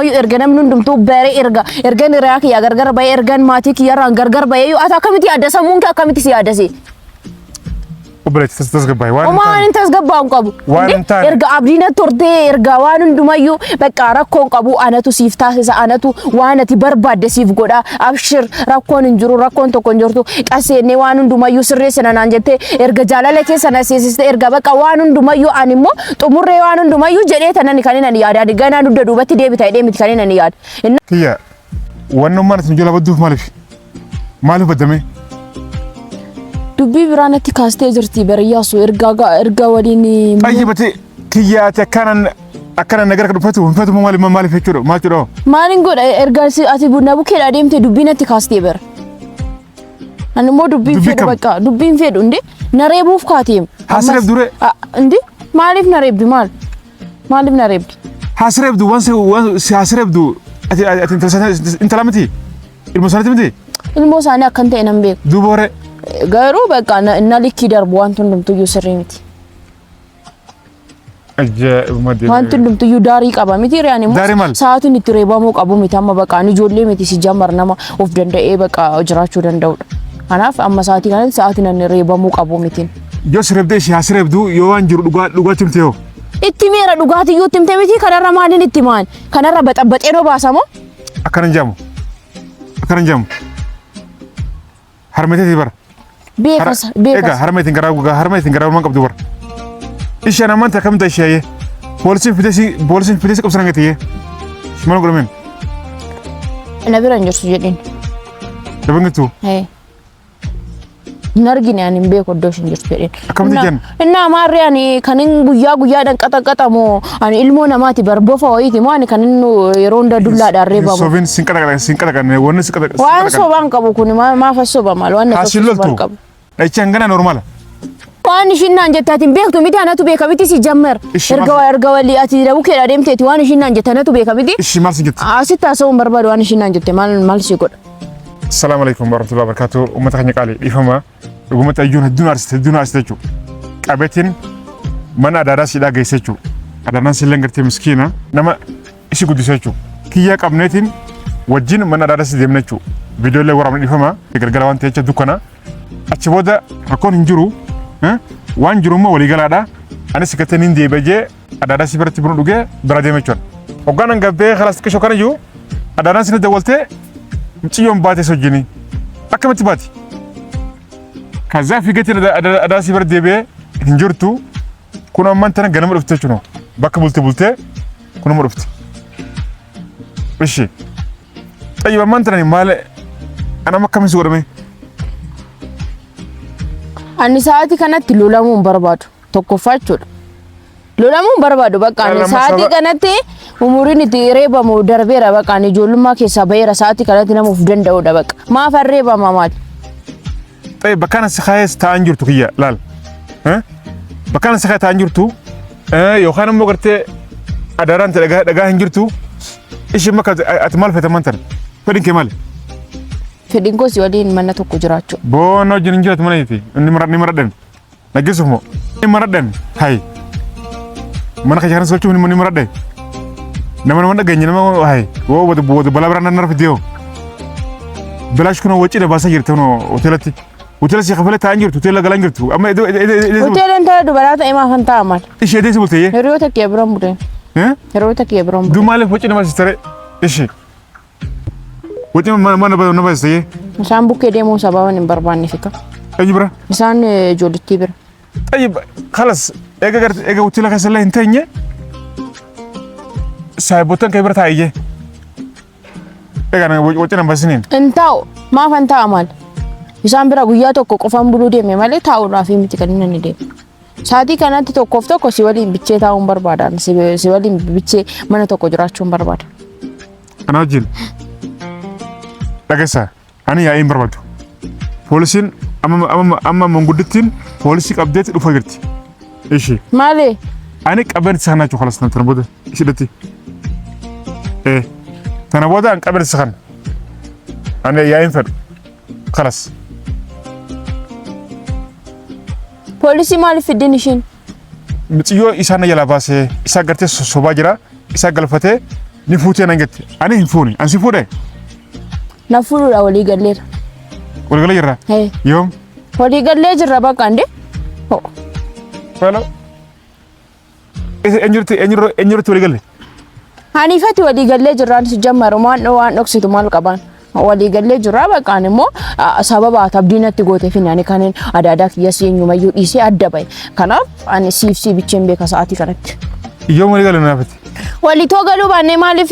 Hundumayyuu erga namni hundumtuu bare erga ergan hiriyaa kiyyaa gargar bahee ergan maatii kiyyarraan gargar bahee ati akkamitti yaadda sammuun kee akkamitti si yaaddase? Obboleetti tasgabbaa'e waan hin Homaa waan taane. hin tasgabbaa'u hin qabu. Waan hin taane. Erga abdiin natti hortee erga waan hundumayyuu bakka rakkoo hin qabu anatu siif taasisa anatu waan ati barbaadde siif godha abshir rakkoon hin jiru rakkoon tokko hin jirtu qaseennee waan hundumayyuu sirreessina naan jettee erga jaalala keessa na seensiste erga bakka waan hundumayyuu ani immoo xumurree waan hundumayyuu jedhee tanan kan inni ani yaada ani ganaa dugda duubatti deebita jedhee miti kan inni ani yaada. Inni Kiyya wannummaan isin jala badduuf maaliif? Maaliif baddamee? Dubbii biraa natti kaastee jirti bariyyaasu erga erga waliin Xayyibatee kiyya ati akkanan akkanan nagara kan dhufatu hin fetu maaliif maaliif jechuudha maal jechuudha? Maalin godha erga ati na bukkeedha deemte dubbii natti kaastee bara. Ani immoo dubbiin Dubbii fedhu kam? bakka dubbiin fedhu inde na reebuuf kaateem. Haa si reebdu ree? Inde maaliif na reebdi maal? Maaliif na reebdi? Haa si reebdu waan si waan si haa si reebdu ati ati intala sana- intala miti ilma sanatti miti Ilmoo isaanii akkan ta'e nan beeku. duuba horee. Garuu bakka na na likkii darbu wanti hundumtuyyuu sirrii miti. Ajaa'ibuma deemee. Wanti hundumtuyyuu daarii qaba miti riyaan immoo Daarii maal? sa'aatiin itti reebamuu qabu miti amma bakka ani ijoollee miti si jammar nama of danda'ee bakka jiraachuu danda'udha. Kanaaf amma sa'aatii kanatti sa'aatiin ani reebamuu qabu miti. Yoo si reebdee ishee haa si reebdu yoo waan jiru dhugaa dhugaatti himte yoo. Itti meera dhugaatiyyuu itti himte miti kanarra maaliin itti maan kanarra baxabbaxee noo baasamoo? Akkana hin jaamu. Akkana hin jaamu. Harmeeteeti bara. Beekas Egaa beekas. harmeetiin garaa gogaa harmeetiin garaa waan qabdu bara. Isheen amanta akkamitti ishee ayyee. Poolisiin fidee si poolisiin fidee si qabsiran gatii Maal godhameen? Na bira hin jirtu jedheen. Daban gattuu. Ee. Hin argine ani hin beeku iddoo isheen jirtu jedheen. Akkamitti jenna? Innaa maarree ani kan inni guyyaa guyyaadhaan qaxaqaxamu ani ilmoo namaati barbofa wayiiti moo ani kan inni yeroo hunda dullaadhaan reebamu. Sobin sin qaxaqaxan sin qaxaqan wanni si qaxaqan. Waan sobaan qabu kun maaf as soba maal waan na Haasiin sobsiisu maal loltu. qabu. Dhahichi hangana normala. Waan ishiin naan jette ati hin beektu miti anatu beeka miti si jammar. Ishii Erga maal- erga walii ati dhabuu keedhaa deemteeti waan ishiin naan jette anatu beeka miti. Ishii maal sin jette? Asitti haasa'uun barbaadu waan ishiin naan jette maal maal si godha. Assalamu alaikum warahmatullahi wabarakatuh. Uummata keenya qaalii dhiifama. Dhugumatti ayyuun hedduun aarsite hedduun aarsite jechuudha. Qabeetiin mana adaadaa siidhaa geesse jechuudha. Adaadaan sillee gartee miskiina nama isi guddise jechuudha. Kiyyaa qabneetiin wajjin mana adaadaa si deemne jechuudha. Viidiyoolee waraabne dhiifama. Galgala waan ta'eef dukkana. Achi booda rakkoon hin jiru. Waan jiru immoo waliigalaadha. Anis gartee niin deebi'ee jee Adaadaa si biratti buna dhugee bira deeme jechuudha. Hoggaan an gabbee kalas xiqqishoo kana jiru adaadaan si dawwaltee mucayyoon baatee si wajjini. Akkamitti baati? Kazaa fiigeetiin adaadaa si bira deebi'ee hin jirtu. Kun ammaan tana ganama dhufte jechuudha. Bakka bulte bultee kunuma dhufte. Ishi. Xayyib ammaan tana maal anam akkamiin si godhame? Ani sa'aatii kanatti lolamuu hin barbaadu. Tokkoffaa jechuudha. Lolamuu hin barbaadu bakka ani Lama sa'aatii saba- kanatti umuriin itti reebamu darbeera bakka ani ijoollummaa keessaa baheera sa'aatii kanatti nama of danda'udha bakka. Maaf an reebama maali? Xayyib bakka ana si kaayes taa'an jirtu kiyya laal. Eh? Bakka ana si kaayee taa'an jirtu eh, yookaan immoo gartee adaaraan ta'e dhagaa dhagaa hin jirtu isheen bakka ati maal feete ammaan tana? Fedhin kee maali? Fedhiin koo si waliin mana tokko jiraachuu. Boona wajjin hin jiraatu mana keeti. Inni maradhan. Dhaggeessuuf moo? Ni maradhan. Hay. Mana keessa kanas galchuuf ni maradhan. Nama nama dhageenye nama hay. Woo wada wada balaa biraan nan fidee hoo. Bilaash kun wacii na baasaa jirti kunoo hoteelatti. Hoteela si kafalee taa'an jirtu hoteela galaan jirtu. Amma iddoo iddoo iddoo Hoteela intala dubaraa ta'e maaf hin ta'a maal? ishee deessi bultee. Hiriyoota kiyya biran buleen. Hiriyoota kiyya biran Duu buleen. maaliif wacii nama sistare? Ishee. Wacii mana mana nama sistare. Isaan bukkee deemuu sababan hin barbaanne fika. Eenyu bira? Isaan ijoolittii bira. Tayyib kalas eega garte eega hoteela keessa illee hin teenye saahiboottan kee bira taa'iyyee. Egaa wacii nama basiniin. Hin taa'u. Maaf hin taa'a maal? Isaan bira guyyaa tokko qofaan buluu deeme malee taa'uudhaaf miti kan inni ani deeme. Sa'aatii kanatti tokkoof tokko si waliin bichee taa'uun barbaada. Si si waliin bichee mana tokko jiraachuun barbaada. Ana wajjin dhageessa ani yaa'ii hin barbaadu. Poolisiin amma amma amma manguddittiin poolisii qabdeetti dhufa jirti. Ishi Maali? ani qabeen isa kana jechuudha kalas tana booda ishidhatti. Ee tana booda an qabeen isa kana. Ani yaa'ii hin fedhu. Kalas. Poolisii maaliif fiddin ishiin? Mixiyyoo isaan na jalaa baasee isaa gartee sossobaa jira isaa galfatee Ni fuutee nan jette. Ani hin fuune. Ani si fuudhe. Na fuudhuudha walii galleera. Walii galee jirra. Hee. Yoom? Walii gallee jirra bakka ande. Ho. Hello. Eenyutti eenyutti walii galle? Haniifati walii gallee jirraan si jammaru waan waan dhoksitu maal qabaan? Walii gallee jirraa baqaan immoo sababa ati abdii natti gooteef ani kanin adaadaa kiyya si eenyumayyuu dhiisee adda bahe. Kanaaf ani siif si bicheen beeka sa'aatii kanatti. Yoom walii galle naafati? Walitoo galuu baannee maaliif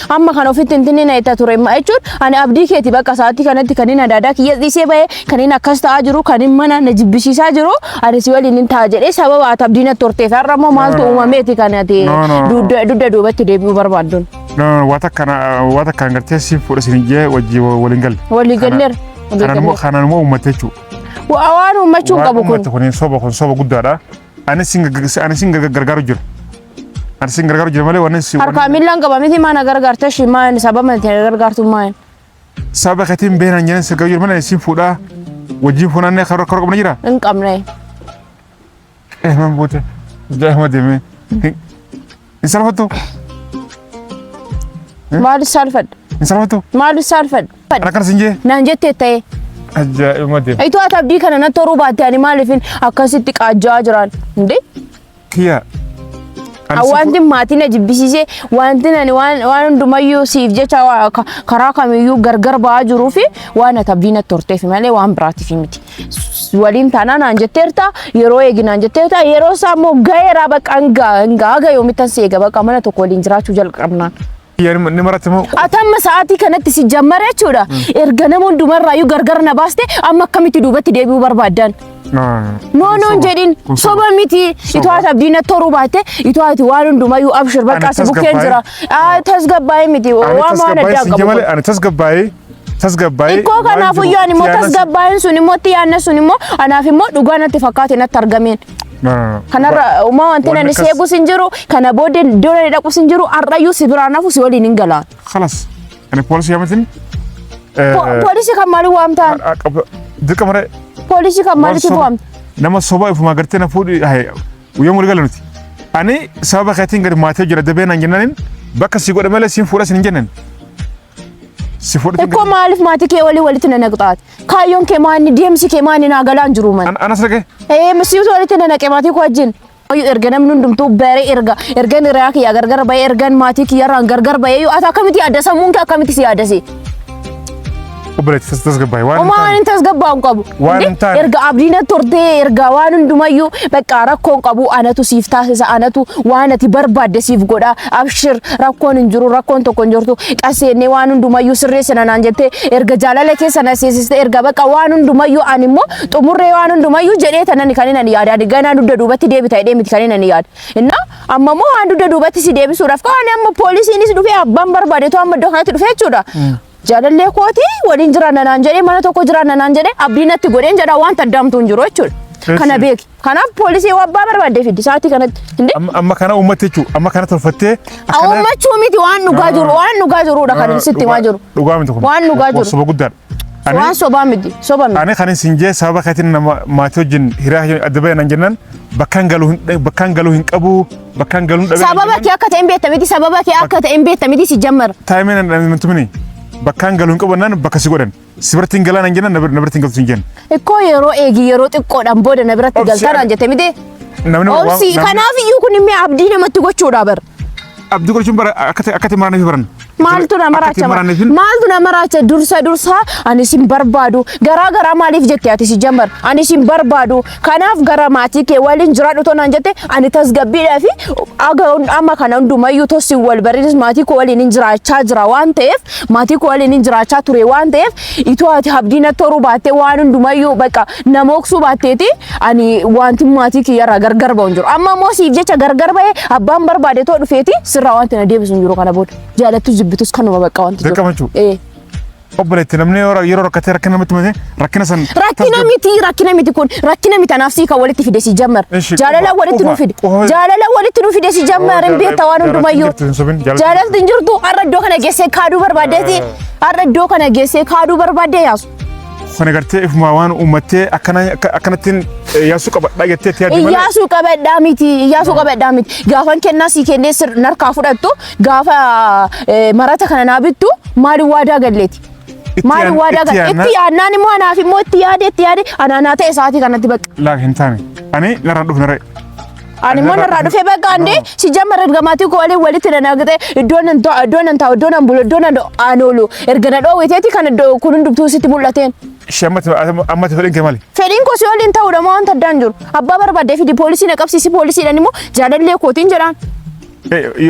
amma kana ofitti hin tinni na itti ture jechuun ani abdii keeti bakka sa'aatii kanatti kan inni adaadaa kiyya dhiisee bahe kan inni akkas ta'aa jiru kan inni mana na jibbisiisaa jiru ani si waliin hin ta'a jedhee sababa ati abdii natti horteef har'a immoo maaltu uumameeti kan ati dugda duubatti deebi'uu barbaadduun. No, no, waa takka waa takka gartee si fuudha sin jee wajji waliin galle. Walii galleera. Kanaan immoo uummate jechuudha. Waan uummachuu hin qabu kun. Waan uummate kun soba kun soba guddaadha. Ani sin gargaaru jira. Ani sin gargaaru jira malee waan si. Harkaa miillaan qaba miti maana gargaarta shi maan sababa itti gargaartu maan. Sababa keetiin beekan jedhan sin gargaaru jira malee sin fuudhaa wajjin funaannee karoora qabna jira. Hin qabne. Eh man buute. Jaahima deemee. Hin salphattu. Maaliif saalfadha? Hin salphattu. Maaliif saalfadha? Ana kana sin jee. Naan jettee ta'e. Ajaa'ibuma deema. Itoo ati abdii kana natti horuu baatte ani maaliifin akkasitti qaajjaa jiraan? Indee? Kiyya. Wanti maatii na jibbisiisee wanti ani waan hundumayyuu siif jecha karaa kamiyyuu gargar ba'aa jiruu fi waan ati abdii natti horteef malee waan biraatiif miti. Waliin taanaa naan jetteerta yeroo eegi naan jetteerta yeroo isaa immoo ga'eera bakka hangaa haga yoomittan si eega bakka mana tokko waliin jiraachuu jalqabnaan. Ni maratti moo? Ati amma sa'aatii kanatti si jammare jechuudha. Erga nama hundumarraayyuu gargar na baaste amma akkamitti duubatti deebi'uu barbaaddan? No, No no hin jedhin soba miti. Itoo ati abdii natti horuu baatte itoo ati waan hundumayyuu abshir bakka si bukkeen jira. Tasgabbaa'ee miti waan waan addaa qabu. Ani tasgabbaa'ee tasgabbaa'ee. Ikkoo kanaafuyyuu ani immoo tasgabbaa'een sun immoo itti yaadna sun immoo anaaf immoo dhugaa natti fakkaate natti argameen. Kanarra uumaa wanti ani si eegus hin jiru kana booddee iddoo ani dhaqus hin jiru har'ayyuu si biraan hafu si waliin hin galaan. Khalas. Ani poolisii yaamatin. Poolisii kan maaliif waamtaan? Dirqama ree. Poolisii kan maaliif waamta? Nama soba ifuma gartee na fuudhi yoom walii gala nuti. Ani sababa keetiin gadi maatee jira dabee naan jennaanin bakka si godhe malee siin fuudha sin hin jennan. Si fuudha. Ikkoo maaliif maatii kee walii walitti na naqxaate? Kaayyoon kee maanni deemsi kee maanni naa galaan jiru man. Anas dhaqee. Ee misiitu walitti na naqe maatii koo wajjin. Erga namni hundumtuu baree erga ergan hiriyaa kiyya gargar bahee ergan maatii kiyyarraan gargar bahee ati akkamitti yaadda sammuun kee akkamitti si yaaddase? Obboleetti tasgabbaa'e waan Homaa waan hin tasgabbaa'u hin qabu. Waan hin taane. Erga abdii natti hortee erga waan hundumayyuu bakka rakkoo hin qabu anatu siif taasisa anatu waan ati barbaadde siif godha abshir rakkoon hin jiru rakkoon tokko hin jirtu qaseennee waan hundumayyuu sirreessina naan jettee erga jaalala keessa na seensiste erga bakka waan hundumayyuu ani immoo xumurree waan hundumayyuu jedhee tanani kan inni yaada ani ganaa dugda duubatti deebita jedhee miti kan inni yaada. Innaa amma immoo waan dugda duubatti si deebisuudhaaf kan amma poolisiinis dhufee abbaan barbaade too amma iddoo kanatti dhufee jechuudha. Jaalallee kooti waliin jiraanna naan jedhee mana tokko jiraanna naan jedhee abdii natti godheen jedha wanta addaamtu hin jiru jechuudha. Kana beeki. Kanaaf poolisii abbaa barbaadde fiddi sa'aatii kanatti. Inde? Amma kana uummate jechuudha. Amma kana tolfattee. Uummachuu miti waan dhugaa jiru waan dhugaa jirudha kan sitti himaa jiru. Dhugaa miti kun. Waan dhugaa jiru. Soba guddaadha. Waan sobaa miti soba miti. Ani kan isin jee sababa keetiin nama maatii wajjin hiriyaa adda bahe naan jennaan bakkaan galuu hin bakkaan galuu hin qabu bakkaan galuu hin dhabe. Sababa kee akka ta'e hin beekta miti sababa kee akka ta'e hin beekta miti si jammara. Taayimeen nan tumini bakkaan galuu hin qabu naan bakka si godhan si biratti hin galaa naan jennaan na biratti hin galtu hin jenna. Ikkoo yeroo eegi yeroo xiqqoodhaan booda na biratti galtaa naan jette miti. Namni Obsi kanaaf iyyuu kun immoo abdii namatti gochuudha bar. Abdii gochuun bara akkatti maraaniif baran. Maaltu na maraacha? Maaltu na maraacha? Dursa dursa ani sin barbaadu. Garaa garaa maaliif jette ati si jammar? Ani sin barbaadu. Kanaaf gara maatii kee waliin jiraadhu too naan jette ani tasgabbiidhaa fi aga amma kana hundumayyuu tossi wal barinis maatii koo waliin hin jiraachaa jira waan ta'eef maatii koo waliin hin jiraachaa ture waan ta'eef itoo ati abdii natti horuu baattee waan hundumayyuu bakka nama oksuu baatteeti ani wanti maatii kiyyarraa gargar ba'u hin jiru. Amma immoo siif jecha gargar ba'ee abbaan barbaade too dhufeeti sirraa wanti na deebisu hin jiru kana booda. Jaalattus jibbitus kanuma bakka wanti jiru. Dirqama jechuudha. Obboleetti namni yeroo rakkatee rakkina namatti himate rakkina san. Rakkina miti rakkina miti kun rakkina miti anaaf sii kan walitti fide si jammar. Jaalala walitti nu fide. Jaalala walitti nu fide si jammar hin beekta waan hundumayyuu. Jaalalti hin jirtu har'a iddoo kana geessee kaaduu barbaaddeeti. Har'a iddoo kana geessee kaaduu barbaaddee yaasu. Kana gartee ifuma waan uummattee akkanattiin Iyyaasuu qabadhaa jettee itti yaadde malee. Iyyaasuu qabadhaa miti. Iyyaasuu qabadhaa miti. Gaafan kennaa sii kennee sir narkaa fudhattu gaafa marata kana naa bittu maaliin waadaa galleeti? Itti Maaliin waadaa itti galle? yaadna- Itti yaadnaan immoo anaaf immoo itti yaade itti yaade anaa naa ta'e sa'aatii kanatti bakka. Laa hin taane. Ani narraan dhufne ree. Ani immoo narraa dhufee bakka andee si jammar erga maatii koo waliin walitti nanaagte iddoo nan taa'u iddoo nan taa'u iddoo nan bulu iddoo nan aan oolu erga na dhoowwiteeti kan iddoo kun hundumtuu sitti mul'ateen. Ishee ammatti ammatti fedhiin kee maali? Fedhiin koo si waliin ta'uudha moo wanta addaan jiru. Abbaa barbaadee fidi poolisii na qabsiisi poolisiidhaan immoo jaalallee kootiin jedhaan.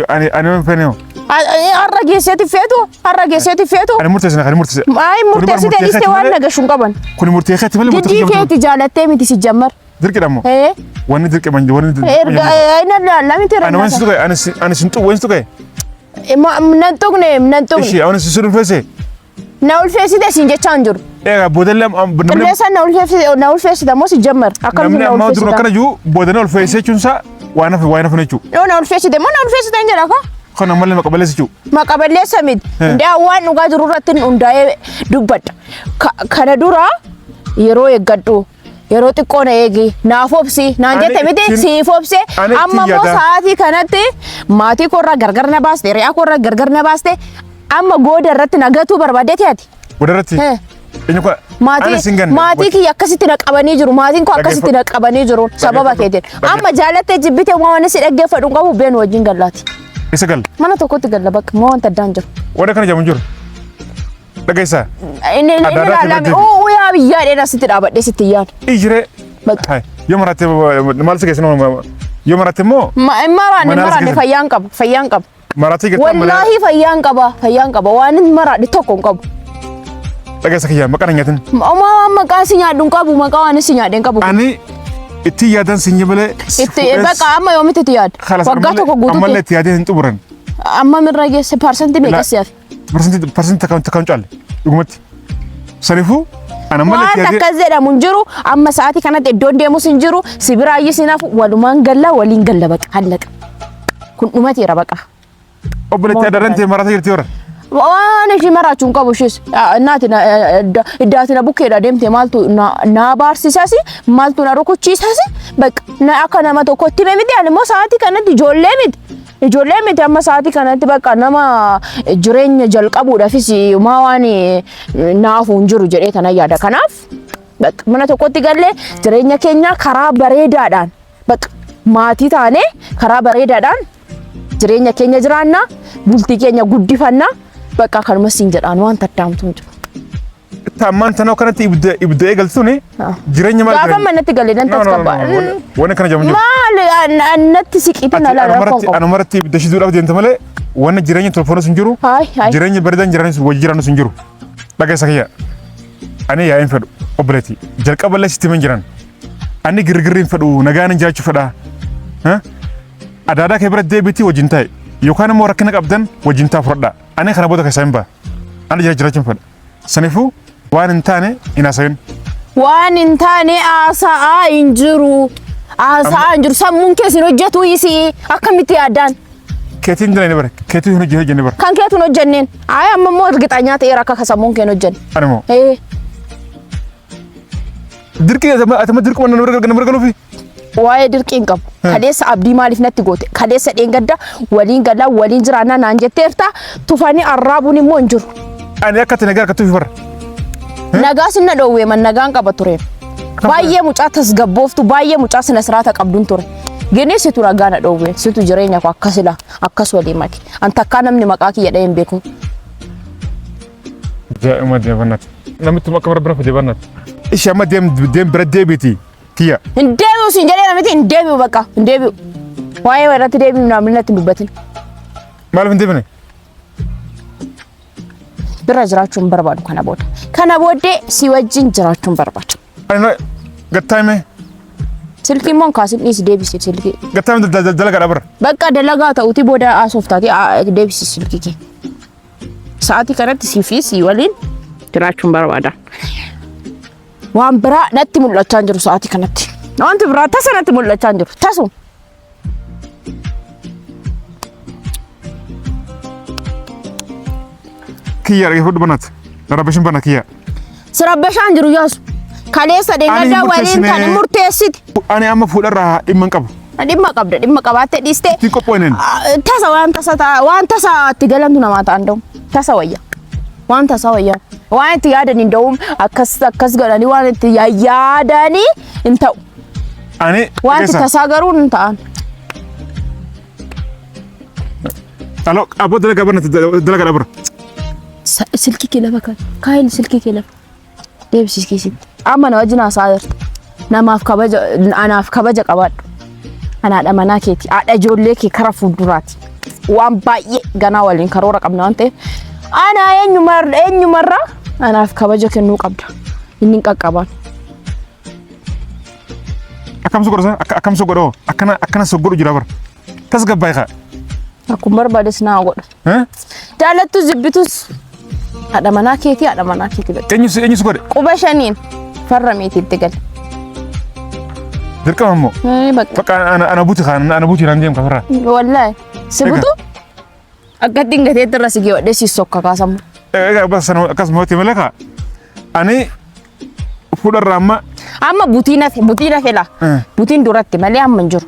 Ani ani hin feene hoo. Har'a geesseeti feetu har'a geesseeti feetu. Ani murteessina kan murteesse. Maayi murteessite dhiiste waan nagashu hin qaban. Kuni murtee keetti malee murtee Giddii keetti. keeti jaalattee miti si jammar. Dirqidha immoo. Ee Wanni dirqi wanni dirqi. erga inni laalla miti Ani waan si tuqe ani si ani sin tuqe waan si tuqe. Nan tuqne nan tuqne. Ishee ani si ulfeesse. Na ulfeessite siin jechaa hin jiru. Egaa boodallee namni Qilleensaan na ulfeessite na ulfeessite moo si jammar akkamitti namni na ammaa dura ulfeessita? akkana jiru boodana ulfeessee jechuun isaa waan hafe waan hafe jechuudha. Yoo na ulfeessite moo na ulfeessite hin jedha kaa? Kan ammallee maqa balleessi jechuudha. Maqa balleessa miti. Hundee waan dhugaa jiru irratti hundaa'ee dubbadha. Kana dura yeroo eeggadhu yeroo xiqqoo na eegi naaf obsi naan Ani jette miti ittiin- siif obse ani ittiin amma immoo yaada. sa'aatii kanatti maatii koorraa gargar na baaste hiriyaa koorraa gargar na baaste amma gooda irratti na gatuu barbaaddeeti ati. Booda irratti Hee. eenyu kana Maatii ani sin ganne. maatii kiyya akkasitti na qabanii jiru maatiin koo akkasitti na qabanii jiru sababa Dhaggeeffadhu. keetiin amma jaalattee jibbite waan si dhaggeeffadhu hin qabu beenu wajjin gallaati. Isa galla. Mana tokkotti galla bakka moo wanta addaan jiru. Wanta kana jedhamu hin jiru. Dhageessaa. Inni inni Adda addaatti ilaalame irratti. uu yaa biyyaa dheeraa sitti dhaabadhee sitti yaadu. Ijiree. Bakka. Hai. Yoo maratte maal si geessinu yoo maratte immoo Hin maraanne Mana maraanne keessa- fayyaan qaba fayyaan qaba. marattee jirta malee. Wallaahi fayyaan qaba fayyaan qaba waan hin maraadhe tokko hin qabu. Dhageessa kiyyaa maqaan hin nyaatin. Omaa waan maqaa si nyaadhu hin qabu maqaa waan si nyaadhe hin qabu. Ani itti yaadan sin malee. Itti bakka amma yoomitti itti yaadda? Waggaa tokko Ammallee guutuutti itti yaadee hin xumuran. amma mirra geesse parsantii meeqa si hafe? Parsantii parsantii takka takka hin caalle dhugumatti. Saniifuu ani ammallee itti Waan yaadee. akkas jedhamu hin jiru amma sa'aatii kanatti iddoon deemus hin jiru si biraayyis hin hafu walumaan galla waliin galla baqa hallaqa. Kun dhumateera baqa. Obboleettii adaadhaan ta'e marataa jirti warra. Waan ishii maraachuu hin qabu ishees. Naati iddaati na bukkeedha deemte maaltu na baarsiisas maaltu na rukuchiisas bakka na akka nama tokkotti hime miti ani immoo sa'aatii kanatti ijoollee miti. Ijoollee miti amma sa'aatii kanatti bakka nama jireenya jalqabuudhaafis maa waan naafu hin jiru jedhee tana yaada. Kanaaf bakka mana tokkotti gallee jireenya keenya karaa bareedaadhaan bakka maatii taanee karaa bareedaadhaan jireenya keenya jiraanna bultii keenya guddifanna bakka kanuma siin jedhaan waan taddaamtu hin jiru. Ammaan tana kanatti ibidda ibidda eegaltu tuni jireenya maal Gaafa manatti galee nan tasgabbaa. Wanni kana jedhamu hin jiru. Maal natti siqiitu na laala rakkoon qabu. Anumarratti ibidda shiduudhaaf deemta malee wanni jireenya tolfamus hin jiru. Hayi hayi. Jireenya bareedaan jiraanus wajji jiraanus hin jiru. Dhageessa kiyya. Ani yaa'in fedhu obboleetti jalqaba illee sitti himan jiran. Ani girgirri hin fedhu nagaan hin jiraachuu fedha. Adaadaa kee bira deebiitii wajjin taa'e yookaan immoo rakkina qabdan wajjin ta'a fudhadhaa. Ani kana booda keessaa hin ba'a. Ani jiraachuu hin fedha. Saniifuu waan hin taane hin haasa'in. Waan hin taane haasa'aa hin jiru. Haasa'aa hin jiru. Sammuun kees hin hojjetu isii akkamitti yaaddaan? Keetiin hin bare. Keetiin hin hojjenne bare. Kan keetu hin hojjenneen. Ayi amma immoo ergixanyaa ta'eera akka sammuun kee hin hojjenne. Ani immoo. Ee. Dirqii ati amma dirquma nama galuufi. Waa'ee dirqii hin qabu. Kaleessa abdii maaliif natti goote? Kaleessa dheengadda waliin galaa waliin jiraannaa naan jetteerta tufanii arraabuun immoo hin jiru. Ani akka ati nagaa argattuuf bara. Nagaa sinna dhoowwee man nagaan qaba ture. Baay'ee mucaa tasgabbooftu baay'ee mucaa sina siraata qabduun ture. Gini situ nagaa na dhoowwee situ jireenya koo akkas ila akkas walii make. An takkaa namni maqaa kiyya dhahee hin beeku. Jaa'ima deebannaati. Namitti akka bara bira fide bannaati. Ishee amma deem deem bira deebiiti kiyya. Hin deebi'u siin jedhee namitti hin deebi'u bakka hin deebi'u. Waa'ee irratti deebi'u namni natti hin dubbatin. Maaliif hin deebine? Bira jiraachuu hin barbaadu kana booda. Kana booddee si wajjin jiraachuu hin barbaadu. Ani gattaame Silkii immoo hin kaasin dhiisi deebisi silkii. gattaame dalagaadha bara. Bakka dalagaa ta'uti booda haasoftaati deebisi silkii kee. Sa'aatii kanatti sii fi sii waliin jiraachuun barbaada. Waan biraa natti mul'achaa hin jiru sa'aatii kanatti. Wanti biraa tasa natti mul'achaa hin jiru. Tasuma. Kiyya dhaggeeffadhu banaati. Na rabbashin bana kiyya. Si rabbashaa hin jiru yaasu. Kaleessa Ani hin dheengaddaa waliin murteessine. tane murteessite. Ani amma fuudharraa dhimma hin qabu. Dhimma qabda dhimma qabaattee dhiistee. Ittiin qophooneen. Tasa waan tasa ta'a waan tasa itti galantu namaa ta'an da'u. Tasa wayya. Waan tasa wayya. Waan itti yaadan hin da'u akkas akkas godhanii waan itti yaadanii hin ta'u. Ani Wanti dhageessaa. tasaa garuu hin ta'an. Alo aboo dalagaa barna dalagaa dhabra. Silkii kee lafa kaa'e. Kaa'in silkii kee lafa. Deebisi kiisitti. Amma na wajjin haasa'aa jirta. Namaaf kabaja anaaf kabaja qabaadhu. Ana haadha manaa keeti. Haadha ijoollee kee kara fuulduraati. Waan baay'ee ganaa waliin karoora qabna waan ta'eef. Ana eenyumarraa anaaf kabaja kennuu qabda. Inni hin qaqqabaan. Akkam si godha akkam si godha akkana akkana si godhu jira bara. Tasgabbaa'e kaa. Akkuma barbaades naa godha. Jaalattus jibbitus haadha manaa keetii haadha manaa keetii bakka. Eenyu si eenyu si godhe? Quba shaniin farra meetii itti gali. Dirqama immoo. Ee, Bakka. Bakka ana ana buti kaa ana buti naan deem kafarraa. Wallaahi. Si Egaa. butu akkatti hin gateetti irra si geewwadhee si sokka kaasamu. Egaa bas sana akkasuma hojii malee kaa. Ani fuudharraa amma Amma butiin hafe butiin hafe laa. Butiin duratti malee amma hin jiru.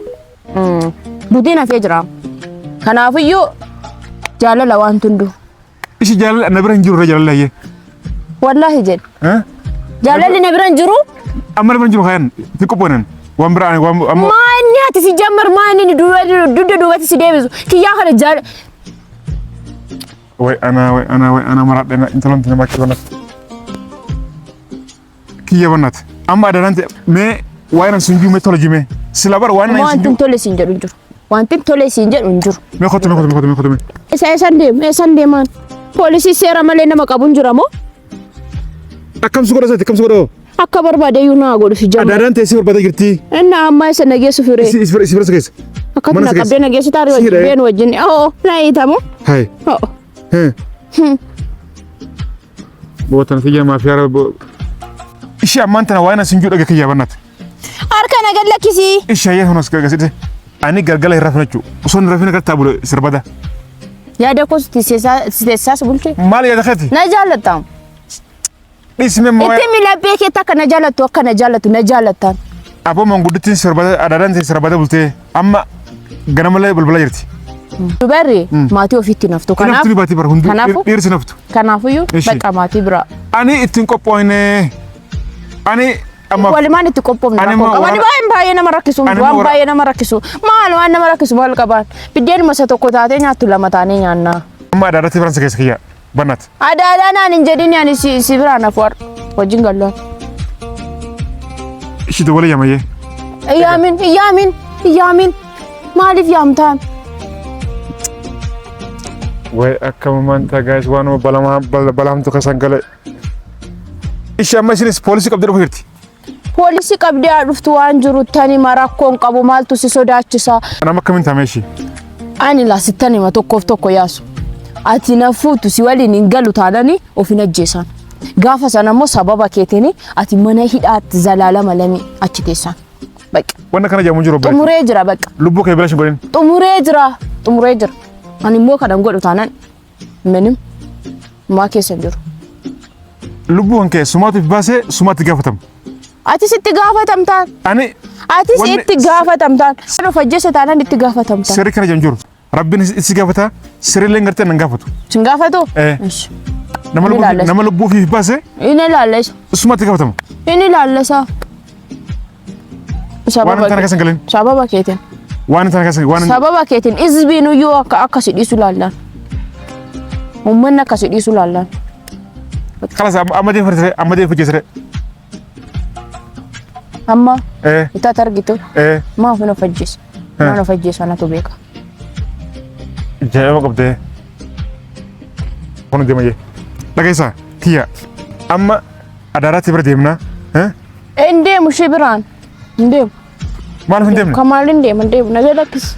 Butiin hafee jira. Kanaafiyyuu jaalala waan tundu. Ishi jaalala na bira hin jiru irra jaalala hayyee. Wallaahi jedhe. Jaalalli na bira hin jiru. Amma na bira hin jiru kayan itti qophoonan. Waan biraa ani waan amma Maa inni ati si jammar maa inni dugda duubatti si deebisu. Kiyyaa kana jaala. Way ana way ana way ana maraadhe intalonti nama kiyya banat. Kiyya banat. Amma adaraan ta'e mee waa'ee nan sun jiru mee tola jimee. Sila bara waa'ee nan sun Wanti jiru. tole siin jedhu hin jiru. Wanti tole siin jedhu hin jiru. Mee kottu mee kottu mee kottu mee kottu mee. Isa eessan deemu eessan deemaan? Poolisii seera malee nama qabu hin jira moo? Akkam si godha isaati akkam si godha hoo? Akka barbaade iyyuu naa godhu si jamma. Adaadaan ta'e si barbaada jirti. Inni amma isa nageessu firee. Si si si bira si keessa. Akkatti Mana na si keessa. qabdee nageessu taaree Si wajjin hidhee. been wajjin. Oo na hiitamu. Hai. Oo. Hee. Bootan kiyya maafiyaa Ishee ammaan tana waa'ee nan sin jiru dhage kiyya bannaati. Harka na gad lakkisii. Ishee ayyee honas gagasite. Ani galgala hin rafne jechuudha. Osoo hin rafin gartaa bule sirbada. Yaada koo si teessisaas bulchee. Maal yaada keeti? Na jaallatta. Dhiisime moo Itti milabbee keetti akka na jaallattu akka na jaallattu na jaallattaan. Aboo manguddittiin sirbada adaadaan ta'e sirbada bultee amma ganamalee balbala jirti. Dubarri maatii ofiitti naftu. Kanaaf Naftu ni baati bara hunduu kanaafuu- dhiirsi naftu. Kanaafuyyuu Ishi. bakka maatii biraa. Ani ittiin qophoofne. Ani amma Walumaan itti qophoofne Ani rakkoo immoo qaba. Ani wara- baay'ee baay'ee nama rakkisu. Ani Waan immoo wara- baay'ee nama rakkisu. Maal waan nama rakkisu maal qabaan? Biddeenuma isa tokko taatee nyaattu lama taanee nyaannaa. Amma adaadatti biran keessa kiyya bannaat. Adaadaa naan hin jedhini ani si si biraan hafu har'a. Wajjin gallaan. Ishii dawwala yamayyee. Iyyaamin iyyaamin iyyaamin maaliif yaamtaan? Way akka mamantaa gaayis waanuma balaamtu keessan gale. Ishii amma isinis poolisii qabdee dhufu jirti. Poolisii qabdee haa dhuftu waan jiru tani rakkoon qabu maaltu si sodaachisa? Nama akkamiin taame ishii? Ani laa sittan hima tokkoof tokko yaasu. Ati na fuutu si waliin hin galu taanani of hin ajjeesan. Gaafa sana immoo sababa keetiin ati mana hidhaatti zalaalama lamii achi teessan. Baqa. Wanna kana jedhamu jiru obboleetti. Xumuree jira baqa. Lubbuu kee bira hin godhin. Xumuree jira. Xumuree jira. Ani immoo kanan godhu taanaan minim maa keessa hin jiru. Lubbuu kan kee sumaatu if baasee sumaatti gaafatama. Atis itti gaafatamtaan. Ani Atis Wanni- itti gaafatamtaan. Kan of ajjeese taanaan itti gaafatamtaan. sirri kana jedhamu jiru. Rabbiin si gaafata sirriillee gartee nan gaafatu. Sin gaafatu? Eh. Ishi. Nama Inni lubbuu ilaallasa. nama lubbuu ofiif baase Inni ilaallasa. sumatti gaafatama. Inni ilaallasa. Waan hin taane keessa hin galin. Sababa keetiin. Waan hin taane keessa waan hin- Sababa keetiin hizbiin iyyuu akka akka si dhiisu laallaan. Uummanni akka si dhiisu laallaan. Kalas amma deemu fudhatee amma deemu hojjetee. Amma Eh itti ati argitu eh maaf hin of ajjeese. Maan of ajjeesu anatu beeka. Jaa'ima qabdee. Kun deema jee. Dhageessaa kiyya amma adaaraatti bira deemnaa. Eh Hin deemu ishee biraan. Hin deemu. Maaliif hin deemne? Kamaal hin deemu hin deemu. Na jala lakkisi.